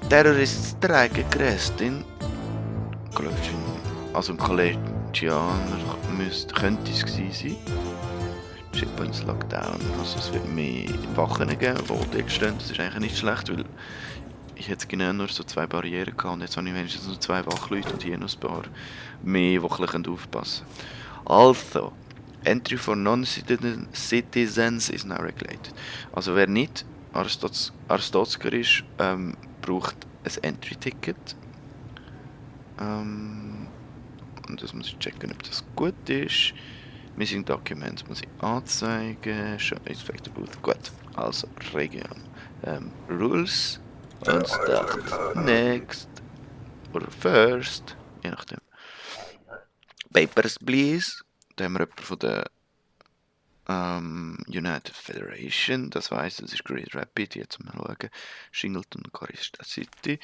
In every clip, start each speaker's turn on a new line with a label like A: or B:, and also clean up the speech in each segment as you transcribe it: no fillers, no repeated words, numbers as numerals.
A: Terroristen streiken Christin. Also ein Collegianer könnte es gewesen sein. Checkpoints Lockdown. Also es wird mehr Wachen geben, die dort stehen. Das ist eigentlich nicht schlecht, weil ich hätte genau nur so 2 Barrieren gehabt und jetzt habe ich wenigstens nur 2 Wachleute und hier noch ein paar mehr, die ein bisschen aufpassen können. Also, Entry for Non-Citizens is now regulated. Also wer nicht Arstotzker ist, braucht ein Entry-Ticket. Und das muss ich checken, ob das gut ist. Missing Documents muss ich anzeigen. Show Inspector Booth. Gut, also Region. Rules und Start. Next. Oder First. Je nachdem. Papers, please. Da haben wir jemanden von der United Federation. Das weiss, das ist Great Rapid. Jetzt mal schauen. Shingleton, Corista City.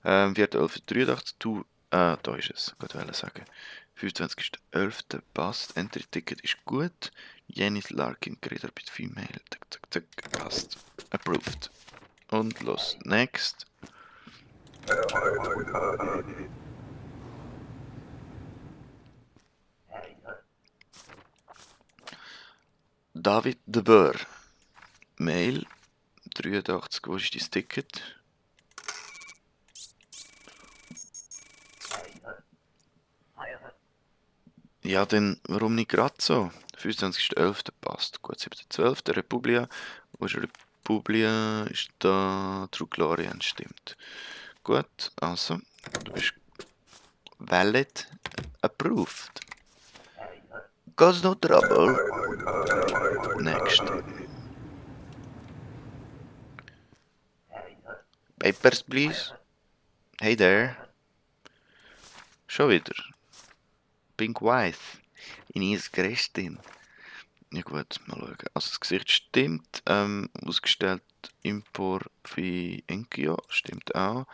A: Wird 1183. Da ist es. Gut, wollte sagen. 25.11. passt. Entry-Ticket ist gut. Janice Larkin, Great Rapid Female. Zack, zack, zack. Passt. Approved. Und los. Next. David de Boer. Mail. 83. Wo ist dein Ticket? Ja, dann warum nicht gerade so? 25.11. passt. Gut, 7.12. Republia. Wo ist Republia? Ist da True Glorian, stimmt. Gut, also, du bist valid approved. Cause no trouble. Next. Papers, please. Hey there. Schon wieder. Pink Wife. Ines Christin. Ja gut, mal schauen. Also das Gesicht stimmt. Ausgestellt Import für Enkio. Stimmt auch.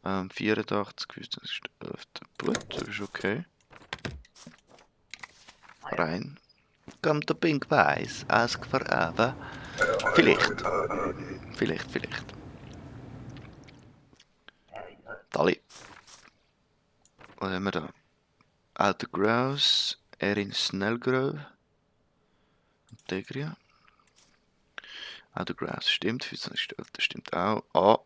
A: 84, 11. Gut, das ist okay. Rein. Come to Pink Weiß. Ask forever. Vielleicht. Vielleicht. Tali. Was haben wir da? Outer Grouse. Erin Snellgrove. Integria. Outer Grouse stimmt. 25. stimmt auch. Oh.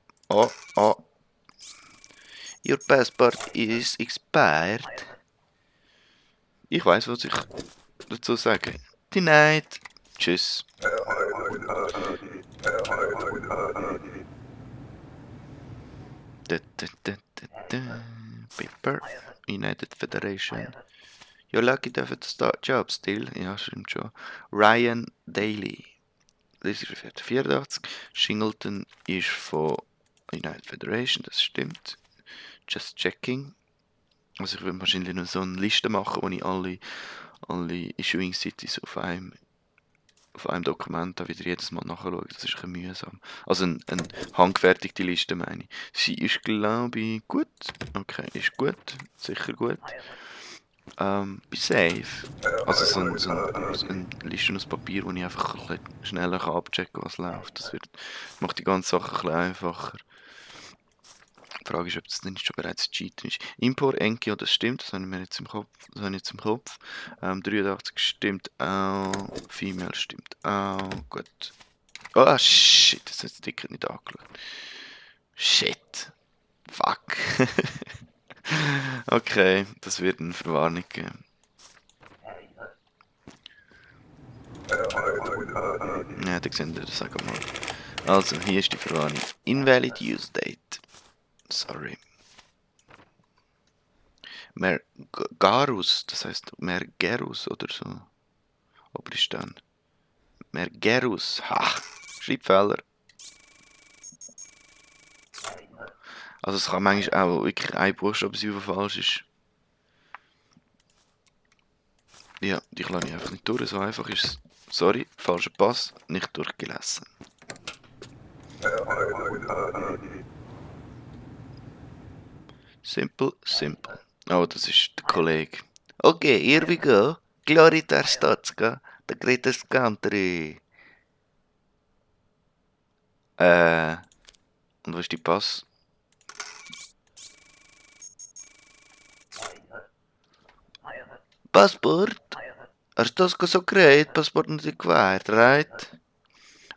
A: Your passport is expired. Ich weiß, was ich dazu sage. Denied. Tschüss. Paper. United Federation. You're lucky to have to start job still. Ja, stimmt schon. Ryan Daly. Das ist 84. Shingleton ist von United Federation. Das stimmt. Just checking. Also ich will wahrscheinlich noch so eine Liste machen, wo ich alle Issuing Cities auf einem Dokument da wieder jedes Mal nachschauen. Das ist ein bisschen mühsam. Also eine handgefertigte Liste meine ich. Sie ist glaube ich gut. Okay, ist gut. Sicher gut. Bei Safe. Also so eine Liste aus Papier, wo ich einfach ein bisschen schneller abchecken kann, was läuft. Das macht die ganze Sache ein bisschen einfacher. Die Frage ist, ob das nicht schon bereits Cheaten ist. Import Enkio, das stimmt, das habe ich mir jetzt im Kopf. 83 stimmt auch. Female stimmt auch. Gut. Oh shit, das hat das Ticket nicht angeschaut. Shit. Fuck. Okay, das wird eine Verwarnung geben. Ja, da sehen wir das, sag mal. Also, hier ist die Verwarnung. Invalid Use Date. Sorry. Mergarus, das heißt Mergerus oder so. Oberistan. Mergerus. Ha! Schreibfehler. Also es kann manchmal auch wirklich ein Buchstabe sein, der falsch ist. Ja, die lasse ich einfach nicht durch, so einfach ist es. Sorry, falscher Pass, nicht durchgelesen. Simple. Oh, das ist der Kollege. Okay, here we go. Glory to Arstotzka, the greatest country. Und wo ist die Pass? Passport? Hast du das so geredet? Passport not required, right?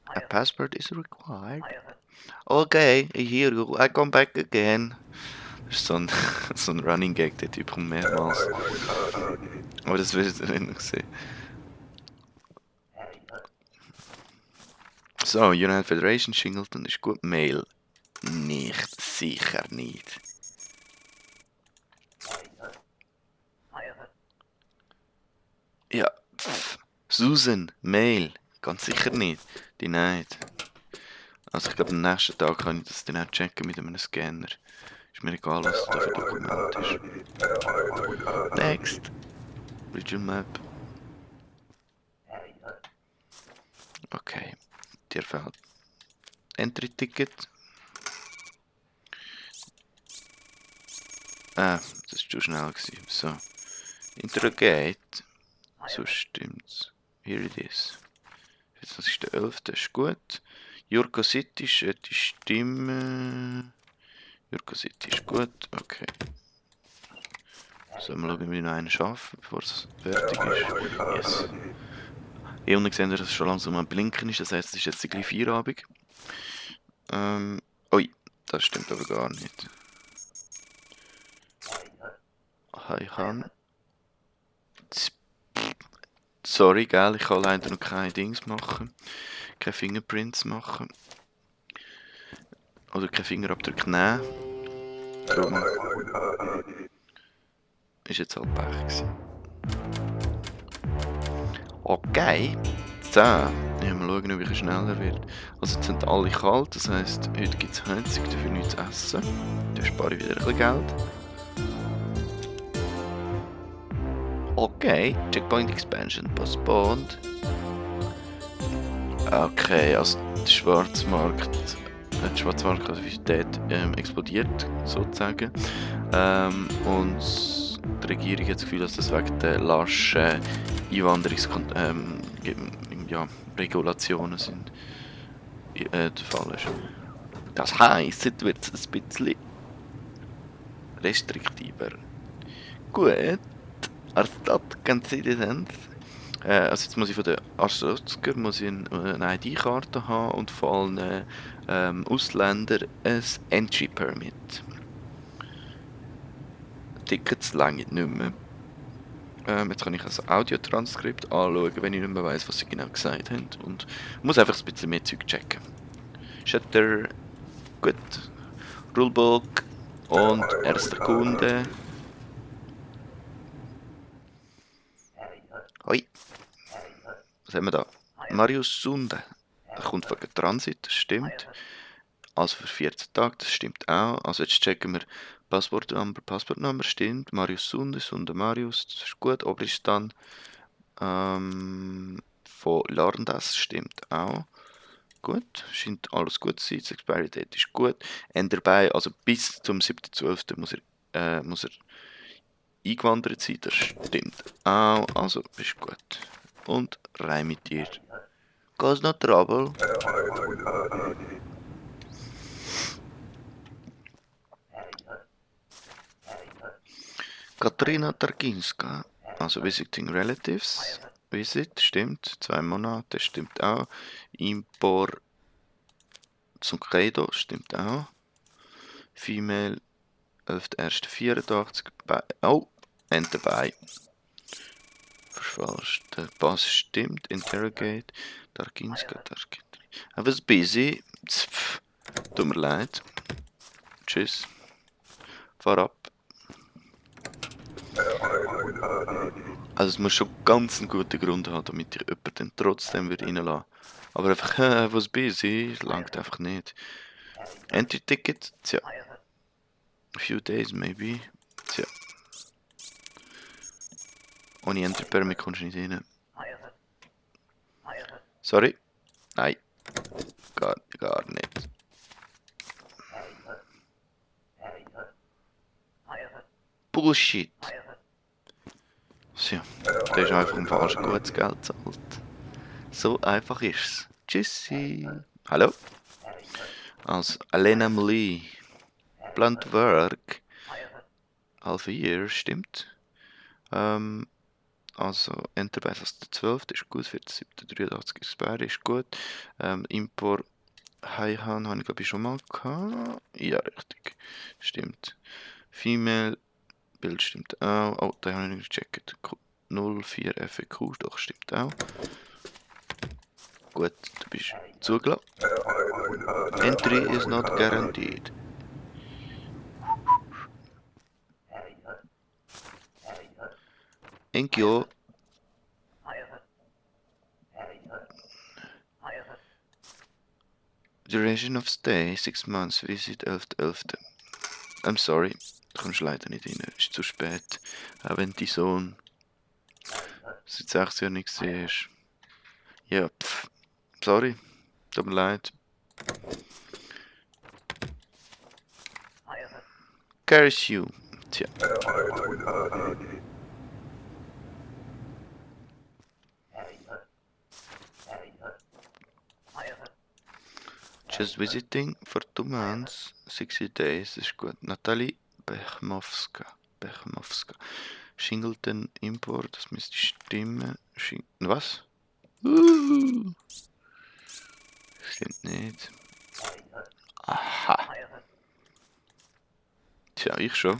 A: A passport is required. Okay, I hear you. I come back again. Das ist so ein, so ein Running Gag, der Typ kommt mehrmals. Aber das wirst du nicht noch sehen. So, United Federation, Shingleton ist gut. Mail. Nicht, sicher nicht. Ja, Susan, Mail. Ganz sicher nicht. Die nicht. Also ich glaube, am nächsten Tag kann ich das dann auch checken mit einem Scanner. Ist mir egal, was da für Dokument ist. Next. Region Map. Okay. Dir fehlt Entry-Ticket. Ah, das war zu schnell gewesen. So. Interrogate. So stimmt's. Here it is. Jetzt ist der 11. Ist gut. Jurko City ist die Stimme. Jurko City ist gut. Okay. So, mal schauen, wie wir noch einen schaffen, bevor es fertig ist. Yes. Hier unten sehen wir, dass es schon langsam am Blinken ist. Das heißt, es ist jetzt gleich Feierabend. Ui, das stimmt aber gar nicht. Hi, Han. Sorry, gell, ich kann leider noch keine Dings machen. Keine Fingerprints machen. Oder keinen Fingerabdruck nehmen. Darum ist jetzt halt Pech gewesen. Okay. So. Ja, mal schauen, ob ich schneller wird. Also jetzt sind alle kalt, das heisst, heute gibt es Heizung, dafür nichts zu essen. Da spare ich wieder ein bisschen Geld. Okay, Checkpoint Expansion postponed. Okay, also der Schwarzmarkt, die Schwarzmarktaktivität explodiert sozusagen. Und die Regierung hat das Gefühl, dass das wegen der laschen Regulationen sind, der Fall ist. Das heisst, jetzt wird es ein bisschen restriktiver. Gut, als das State Citizens. Also jetzt muss ich von den Astrosker eine ID-Karte haben und von allen Ausländern ein Entry-Permit. Tickets lange nicht mehr. Jetzt kann ich ein Audiotranskript anschauen, wenn ich nicht mehr weiss, was sie genau gesagt haben. Und muss einfach ein bisschen mehr Zeug checken. Shutter, gut. Rulebook und erster Kunde. Hoi. Was haben wir da? Marius Sunde. Der kommt wegen Transit, das stimmt. Also für 14 Tage, das stimmt auch. Also jetzt checken wir Passportnummer stimmt. Marius Sunde, Sunde Marius, das ist gut. Obristan von Larndas stimmt auch. Gut, scheint alles gut zu sein. Das Expiry Date ist gut. Dabei, also bis zum 7.12. muss er eingewandert sein, das stimmt auch. Also ist gut. Und rein mit dir. Cause no trouble. Katrina Tarkinska, also Visiting Relatives. Visit, stimmt. 2 Monate, stimmt auch. Impor zum Credo, stimmt auch. Female, 11.01.84. Oh, and dabei. Falsch. Der Pass stimmt. Interrogate. Tarkinska. I was busy. Tut mir leid. Tschüss. Fahr ab. Also es muss schon ganz einen guten Grund haben, damit ich jemanden dann trotzdem reinlassen würde. Aber einfach, was busy, langt einfach nicht. Entry-Ticket, tja. A few days maybe. Tja. Ohne Entry-Permit kommst du nicht rein. Sorry. Nein. Gar nicht. Bullshit. So, der ist einfach im falschen gutes Geld zahlt. So einfach ist's. Tschüssi. Hallo. Also, Alena Mlee. Blunt Work. Half a year, stimmt. Also Enterprise als der 12. ist gut, 4783 Xperia ist gut. Import Haihan habe ich glaube ich schon mal gehabt. Ja, richtig. Stimmt. Female, Bild stimmt auch. Oh, da habe ich nicht gecheckt. 04 FAQ, doch stimmt auch. Gut, du bist zugelassen. Entry is not guaranteed. Enkyo. Duration of stay 6 months. Visit 11.11. I'm sorry. Du kommst leider nicht rein. Ist zu spät. Auch wenn dein Sohn seit 6 Jahren nicht gesehen ist. Ja, pff. Sorry. Tut mir leid. Carries you. Tja. Just visiting for 2 months, 60 days, ist gut. Natalie Bechmowska. Shingleton Import, das müsste stimmen. Was? Stimmt nicht. Aha. Tja, ich schon.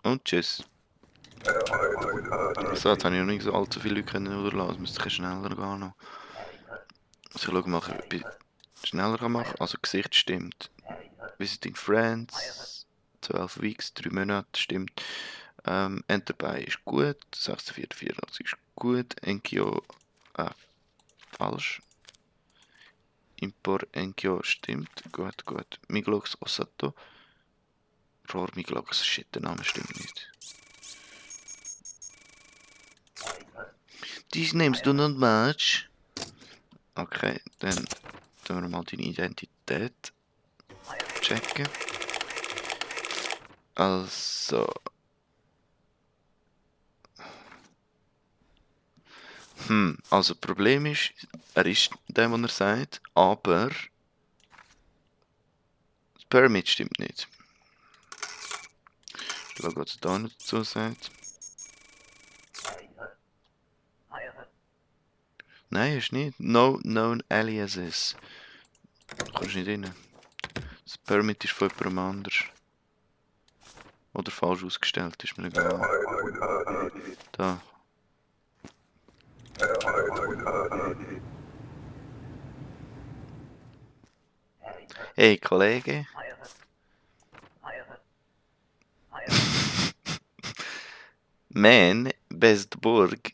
A: Und tschüss. So, jetzt habe ich noch nicht so allzu viele Leute runterlassen. Müsste ich schneller gehen noch. Also ich schaue mal, ob ich schneller machen kann. Also Gesicht stimmt. Visiting Friends. 12 Weeks, 3 Monate stimmt. Enterprise ist gut. 6484 ist gut. Enkyo falsch. Import Enkyo stimmt. Gut. Miglox Osato. Rohr Miglox, shit, der Name stimmt nicht. These names do not match. Okay, dann tun wir mal deine Identität checken. Also. Also Problem ist, er ist der, was er sagt, aber das Permit stimmt nicht. Ich schaue, was er da noch dazu sagt. Nein, ist nicht. No known aliases. Du kommst nicht rein. Das Permit ist von jemandem anders. Oder falsch ausgestellt, ist mir egal. Da. Hey Kollege. Man, Bestburg.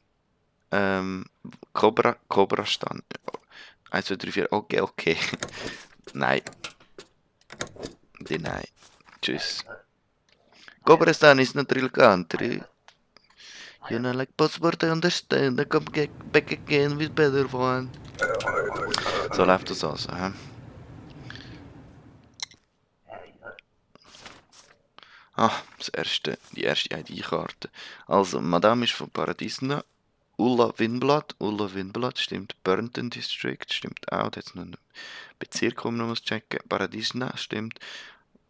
A: Cobra Stand. 1, 2, 3, 4. Okay. Nein. Deny. Tschüss. Cobra is not real country. You know, like passport, I understand. I come back again with better one. So läuft das also, hä? Die erste ID-Karte. Also, Madame ist von Paradisna. Ulla Winblad stimmt. Burnton District stimmt auch. Da jetzt noch einen Bezirk, wo man noch checken muss. Paradisna stimmt.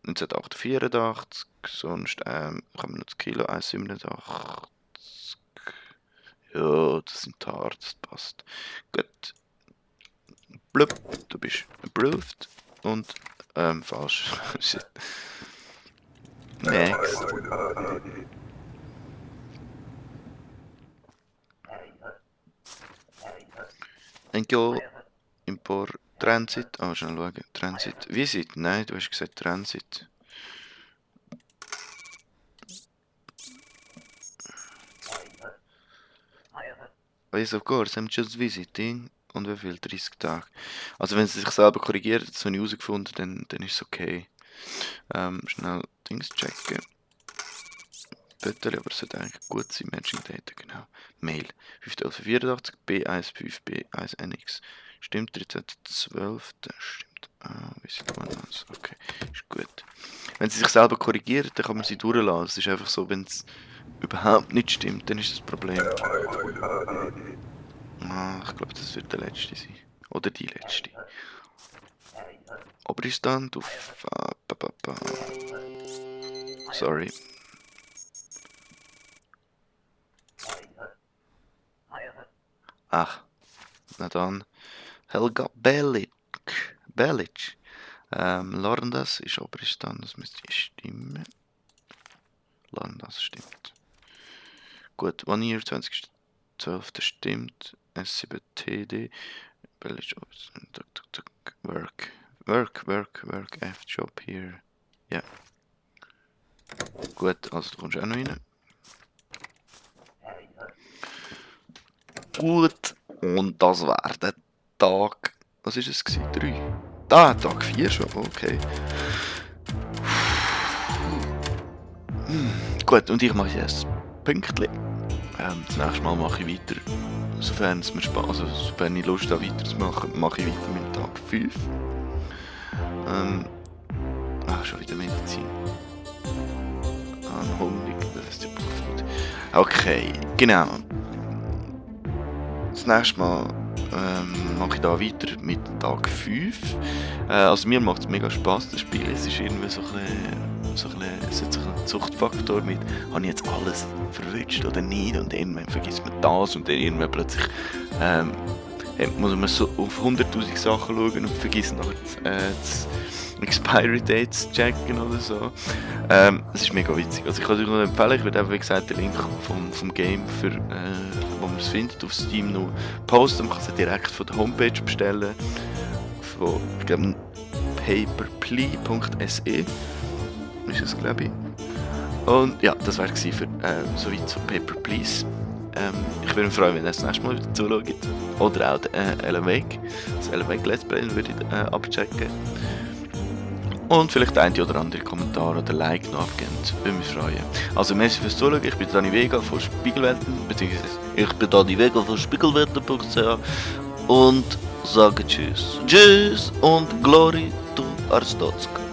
A: 1984. Sonst kann man noch das Kilo 1,87. Ja, das sind die Haare, das passt. Gut. Blub, du bist approved. Und, falsch. Shit. Next. Enkyo, Import, Transit. Schnell schauen. Transit. Visit? Nein, du hast gesagt Transit. Yes, of course, I'm just visiting. Und wie viel? 30 Tage. Also wenn sie sich selber korrigiert, das habe ich herausgefunden, dann ist es okay. Schnell Dings checken. Bötteli, aber es sollte eigentlich gut sein. Matching Data, genau. Mail. 5084 B15 B1NX. Stimmt, 13.12. Stimmt. Visit one once. Okay, ist gut. Wenn sie sich selber korrigiert, dann kann man sie durchlassen. Es ist einfach so, wenn es überhaupt nicht stimmt, dann ist das Problem. Ich glaube, das wird der letzte sein. Oder die letzte. Oberstand auf. Sorry. Ach, na dann. Helga Belic. Belic. Lorendas ist Oberistan, das müsste stimmen. Lorendas stimmt. Gut, 1 Year, 20.12. stimmt. S7TD. Belic, Work, F-Job hier. Ja. Gut, also du kommst auch noch rein. Gut, und das war der Tag. Was ist es gewesen? 3? Tag 4 schon, okay. Gut, und ich mache jetzt Pünktchen. Das nächste Mal mache ich weiter, sofern es mir Spaß, also sofern ich Lust habe weiterzumachen, mache ich weiter mit Tag 5. Schon wieder Medizin. Honig, das ist ja perfekt. Okay, genau. Das nächste Mal mache ich da weiter mit Tag 5. Also mir macht es mega Spaß, das Spiel. Es ist irgendwie es hat so einen Zuchtfaktor mit, habe ich jetzt alles verwünscht oder nicht, und irgendwann vergisst man das und dann irgendwann plötzlich muss man so auf 100'000 Sachen schauen und vergisst nachher das Expiry Dates zu checken oder so. Es ist mega witzig. Also ich kann euch nur empfehlen, ich werde einfach, wie gesagt, den Link vom Game, wo man es findet, auf Steam noch posten. Man kann es direkt von der Homepage bestellen. Von, ich glaube, paperplay.se ist es, glaube ich. Und ja, das war es für soweit zu Paper Please. Ich würde mich freuen, wenn ihr das nächste Mal wieder zuschaut. Oder auch Alan Wake. Das Alan Wake Let's Play würde ich abchecken. Und vielleicht ein oder andere Kommentar oder Like noch abgeben. Würde mich freuen. Also merci fürs Zuschauen. Ich bin Dani Vega von Spiegelwelten. Beziehungsweise ich bin Dani Vega von Spiegelwelten.ch. Und sage Tschüss. Tschüss und Glory to Arstotzka.